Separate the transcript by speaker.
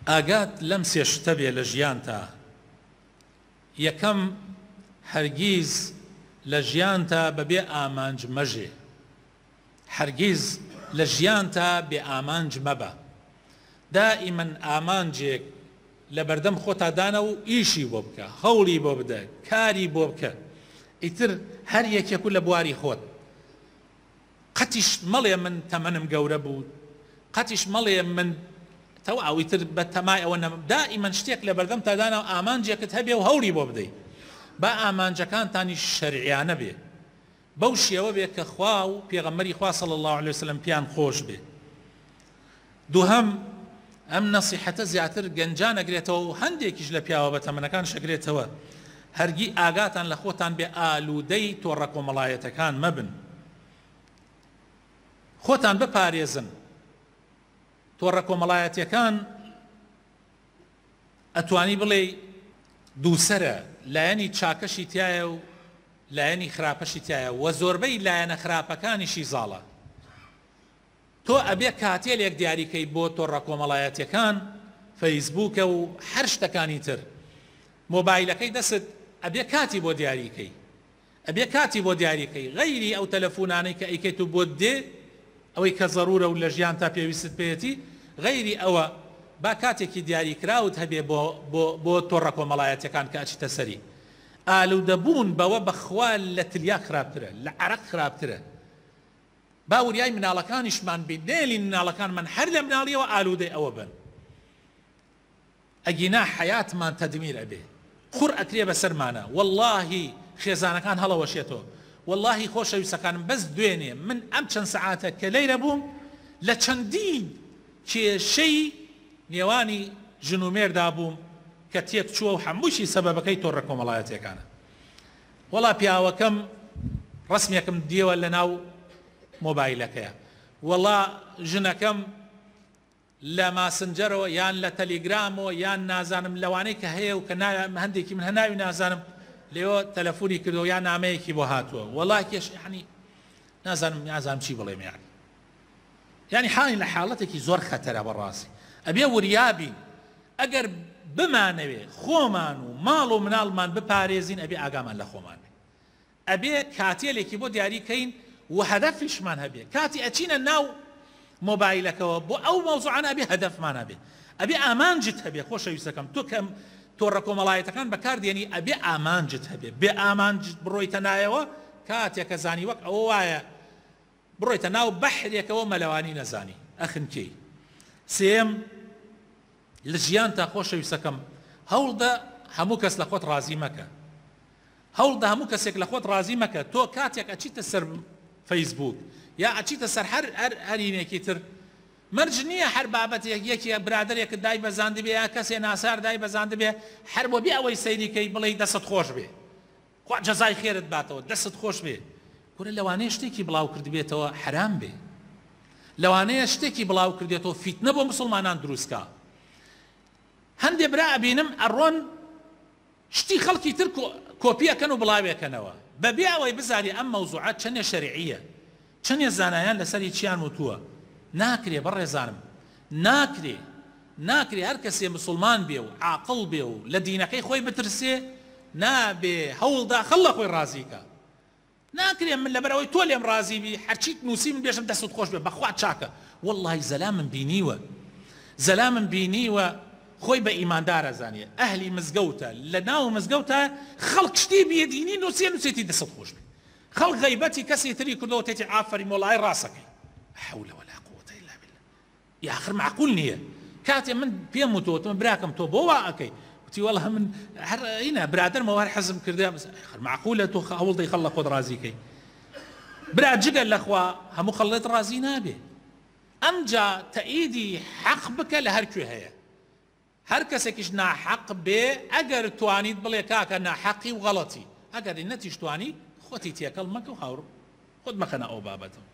Speaker 1: ئاگات لەم سێ شتە بێ لە ژیانتا، یەکەم، هەرگیز لە ژیانتا بەبێ ئامانج مەژێ. هەرگیز لە ژیانتا بێ ئامانج مەبە. دائیمەن ئامانجێک لە بەردەم خۆتا دانە و ئیشی بۆ بکە، هەوڵی بۆ بدە، کاری بۆ بکە. ئیتر هەر یەکێک و لە بواری خۆت. قەتیش مەڵێ من تەمەنم گەورە بوو، قەتیش مەڵێ من تەواو ئیتر بە تەمای ئەوە نەم، دائیمەن شتێک لە بەردەمتا دانا و ئامانجێکت هەبێ و هەوڵی بۆ بدەی. با ئامانجەکانتانیش شەرعیانە بێ. بەو شێوە بێ کە خوا و پێغەمبەری خوا صلی اللە علیە وسلم پێیان خۆش بێ. دووهەم، ئەم نەسیحەتە زیاتر گەنجان ئەگرێتەوە و هەندێکیش لە پیاوە بەتەمەنەکانش ئەگرێتەوە، هەرگی ئاگاتان لە خۆتان بێ ئالوودەی تۆڕە کۆمەڵایەتەکان مەبن. خۆتان بپارێزن. تۆڕە کۆمەڵایەتیەکان ئەتوانی بڵێی دووسەرە، لایەنی چاکەشی تیایە و لایەنی خراپەشی تیایە و زۆربەی لایەنە خراپەکانیشی زاڵە. تۆ ئەبێ کاتێلێک دیاری کەی بۆ تۆڕە کۆمەڵایەتیەکان، فەیسبووکە و هەر شتەکانی تر. مۆبایلەکەی دەستت ئەبێ کاتی بۆ دیاری کەی. ئەبێ کاتی بۆ دیاری کەی. غەیری ئەو تەلەفونانەی کە ئەیکەیت و بۆت دێ، ئەوەی کە زەرورە و لە ژیانتا پێویستت پێیەتی، غەیری ئەوە با کاتێکی دیاری کراوت هەبێ بۆ بۆ بۆ تۆڕە کۆمەڵایەتیەکان کە ئەچیتە سەری. ئالودە بوون بەوە بەخوا لە تلیاک خراپترە، لە عەرەق خراپترە. با وریای مناڵەکانیشمان بین نەیەلین مناڵەکانمان هەر لە مناڵیەوە ئالودەی ئەوە بن ئەگینا حەیاتمان تەدمیر ئەبێ قوڕ ئەکرێ بەسەرمانا وەڵاهی خێزانەکان هەڵەوەشێتەوە وەڵاهی خۆشەویستەکانم بەس دوێنێ من ئەم چەند سەعاتە کە لەیرە بووم لە چەندین کێشەی نێوانی ژن و مێردا بووم کە تێک چووە و هەمووشی سەبەبەکەی تۆڕە کۆمەڵایەتیەکانە وەڵا پیاوەکەم ڕەسمێکم دیوە لەناو مۆبایلەکەیا وەڵا ژنەکەم لە ماسنجەرەوە یان لە تەلیگرامەوە یان نازانم لەوانەی کە هەیە و کە هەندێکی من هەناوی نازانم لێوە تەلەفۆنی کردەوە یان نامەیەکی بۆ هاتووە وەڵا کێش یعنی نازانم نازانم چی بڵێم یعنی یعنی حاڵی لە حاڵەتێکی زۆر خەتەرە بەڕاستی ئەبێ وریابین ئەگەر بمانەوێ خۆمان و ماڵ و مناڵمان بپارێزین ئەبێ ئاگامان لە خۆمان بێ ئەبێ کاتێلێکی بۆ دیاری کەین و هەدەفیشمان هەبێ کاتی ئەچینە ناو مۆبایلەکەوە بۆ ئەو مەوزوعانە ئەبێ هەدەفمان هەبێ ئەبێ ئامانجت هەبێ خۆشەویستەکەم تۆ کە تۆڕە کۆمەڵایەتەکان بەکار دێنی ئەبێ ئامانجت هەبێ بێ ئامانج بڕۆیتە نایەوە کاتێکە زانی وەک ئەوە وایە بڕۆیتە ناو بەحرێکەوە مەلەوانی نەزانی ئەخنکێی سێیەم لە ژیانتا خۆشەویستەکەم هەوڵدە هەموو کەس لە خۆت ڕازی مەکە هەوڵدە هەموو کەسێک لە خۆت ڕازی مەکە تۆ کاتێک ئەچیتە سەر فەیسبوک یا ئەچیتە سەر هەر هەر هەرینێکی تر مەرج نییە هەر بابەتێک یەکێ برادەرێکت دای بەزاندبێ یا کەسێ ناسار دای بەزاندبێ هەر بۆ بێ ئەوەی سەیری کەی بڵێی دەستت خۆش بێ خوا جەزای خێرت باتەوە دەستت خۆش بێ کورە لەوانەیە شتێکی بڵاو کردبێتەوە حەرام بێ لەوانەیە شتێکی بڵاو کردێتەوە فیتنە بۆ مسوڵمانان دروست کا هەندێ برا ئەبینم ئەڕۆن شتی خەڵکی تر کۆپی ئەکەن و بڵاوێکەنەوە بەبێ ئەوەی بزانێ ئەم مەوزوعە چەنێ شەرعیە چەنێ زانایان لەسەری چیان وتووە ناکرێ بەڕێزانم ناکرێ ناکرێ هەر کەسێ مسوڵمان بێ و عاقڵ بێ و لە دینەکەی خۆی بترسێ نابێ هەوڵدا خەڵ لە خۆی ڕازی کا ناکرێ من لەبەر ئەوەی تۆ لێم ڕازی بی هەرچیت نووسی من بێژم دەستت خۆش بێ بەخوا چاکە وەڵڵاهی زەلامم بینیوە زەلامم بینیوە خۆی بە ئیماندار ئەزانێ ئەهلی مزگەوتە لە ناو مزگەوتە خەڵک شتی بێدینی نووسیە نووسێتی دەستت خۆش بێ خەڵک غەیبەتی کەسی تری کردەوە تێتی ئافەرین وەڵای ڕاستەکەی حول ولا قوة الا بالله یاخر مەعقول نییە کاتێ من پێم وتوە وتم براکەم تۆ بۆ وا ئەکەی وتی وەڵا من هەر ئینە برادەرمەوە هەر حەزم کردە خر مەعقولە تۆ هەوڵ دەی خەڵ لە خۆت ڕازی کەی برا جگە لەخوا هەموو خەڵێت ڕازی نابێ ئەمجا تەئیدی حەق بکە لە هەر کوێ هەیە هەر کەسێکیش ناحەق بێ ئەگەر توانیت بڵێ کاکە ناحەقی و غەڵەتی ئەگەر نەتیش توانی خۆتی تێکەڵ مەکە و هاوڕ خۆت مەخەنە ئەو بابەتەوە.